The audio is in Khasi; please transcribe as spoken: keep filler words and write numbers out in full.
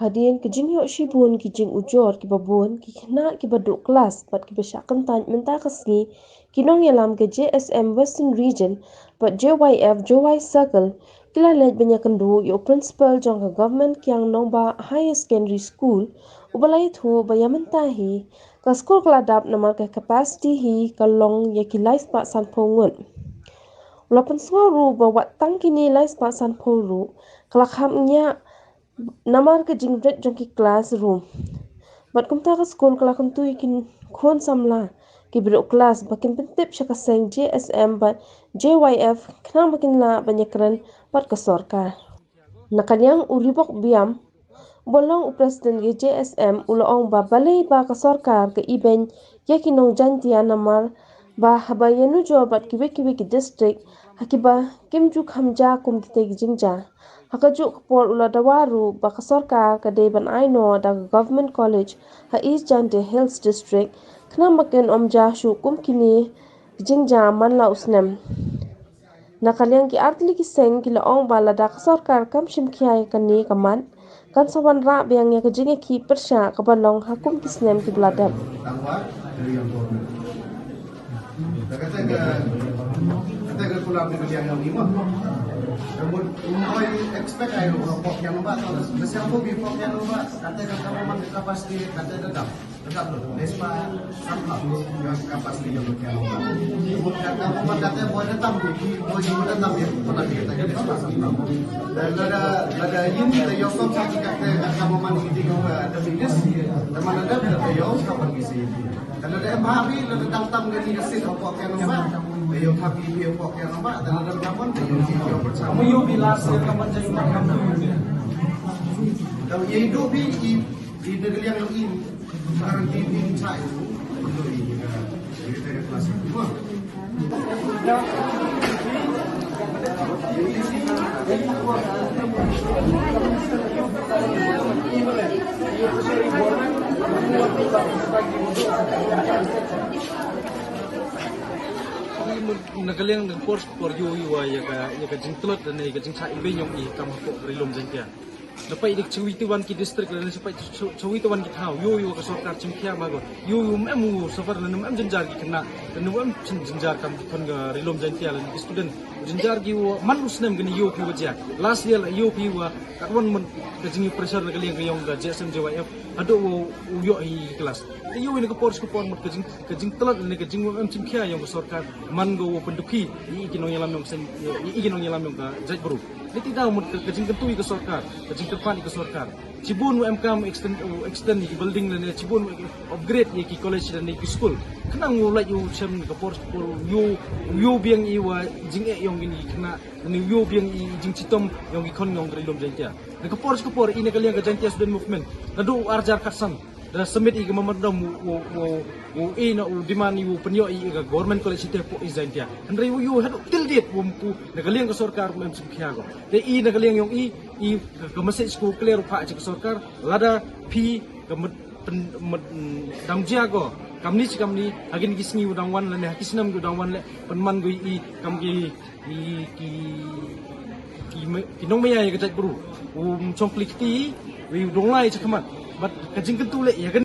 Hadien ka jingïoh shibun ki jingujor kiba bun, ki khynnah kiba duh klas bad kiba shah kyntait mynta ka sngi, ki nongïalam ka J S M Western Region bad J Y F Jowai Circle ki la leit ban ïakynduh ïa u principal jong ka Government Kiang Nangbah Higher Secondary School, uba la ïathuh ba ïa mynta hi ka skul ka la dap namar ka capacity hi ka long ïa ki lai spah sanphew ngut. U la pynsngew ruh ba wat tang kine lai spah sanphew ruh ka la kham ñiah namar ka jingrit jong ki classroom. Bad kumta ka skul ka la kyntu ïa ki khun samla kiba duh klas ba kin pyntip sha ka seng J S M bad J Y F khnang ba kin lah ban ïakren bad ka sorkar. Na ka liang u Ribok Biam, uba long u president ka J S M, u la ong ba balei ba ka sorkar ka ibeiñ ïa ki nong Jaiñtia namar ba haba ïanujor bad kiwei kiwei ki district ha kiba kim ju kham jia kum kitei ki jingjia. Ha kajuh ka por u la dawa ruh ba ka sorkar ka dei ban ai noh da ka Government College ha East Jaintia Hills District khnang ba kin ym jia shuh kum kine ki jingjia man la u snem. Na ka liang ki artylli ki seng ki la ong ba lada ka sorkar kam shim khia ïa kane ka mat, kan sa wanrah biang ïa ka jingïakhih pyrshah kaba long ha kum ki snem kiba la dep. Na ka liang na ka por por ïoh ïoh ïa ka ïa ka jingtlot ne ka jingshah ibeiñ jong i kam hapoh ka Ri Lum Jaiñtia. Na peit dik chawi te wan ki district lane sa peit chawi te wan ki thaw ïoh ïoh ka sorkar chim khia ma ko ïoh ïoh mem u safar lane mem jynjar ki khynnah lane mem jynjar kam ki khon ka Ri Lum Jaiñtia lane ki student jynjar ki wa man u snem kani ïoh phi wa jia last year la ïoh phi wa kat wan man ka jing pressure na ka liang ka ïong ka J S M J Y F haduh wa u ïoh hi class. Te ïoh ïa ka por ka por mut ka jing ka jingtlot ne ka jingmem chim khia ïong ka sorkar man ko wa pyndukhi ïa ki nongïalam ïong ka seng ïa ki nongïalam ïong ka jaitbru. Lei te daw mut ka jingkyntu ïa ka sorkar ka jingkyrpad ïa ka sorkar. Shibun wa em kam extend extend ïa ki building lane shibun wa upgrade ïa ki college lane ki school. Khnang u lait u chem ka por ka por u ïoh biang ïa wa jingeh ïong kine ki khynnah lane u ïoh biang ïa jingchitom ïong ki khon ïong ka Ri Lum Jaiñtia. Na ka por ka por i na ka liang ka Jaiñtia Student Movement naduh u arjar khatsan da submit i ka memorandum u u u i na u demand i u pynïoh i ka Government College te hapoh East Jaiñtia. Hynrei u ïoh haduh till date u pu na ka liang ka sorkar u em chim khia ko. Te i na ka liang ïong i i ka message ko clear u phah cha ka sorkar lada phi ka met dang jia ko kamni chi kamni ha kine ki sngi u dang wan lane ha ki snem u dang wan le pynman ko i kam ki ki ki ki nongmaya ïa ka jaitbru u chong klik ti u dong lai cha khmat bad ka jingkyntu le ïa kan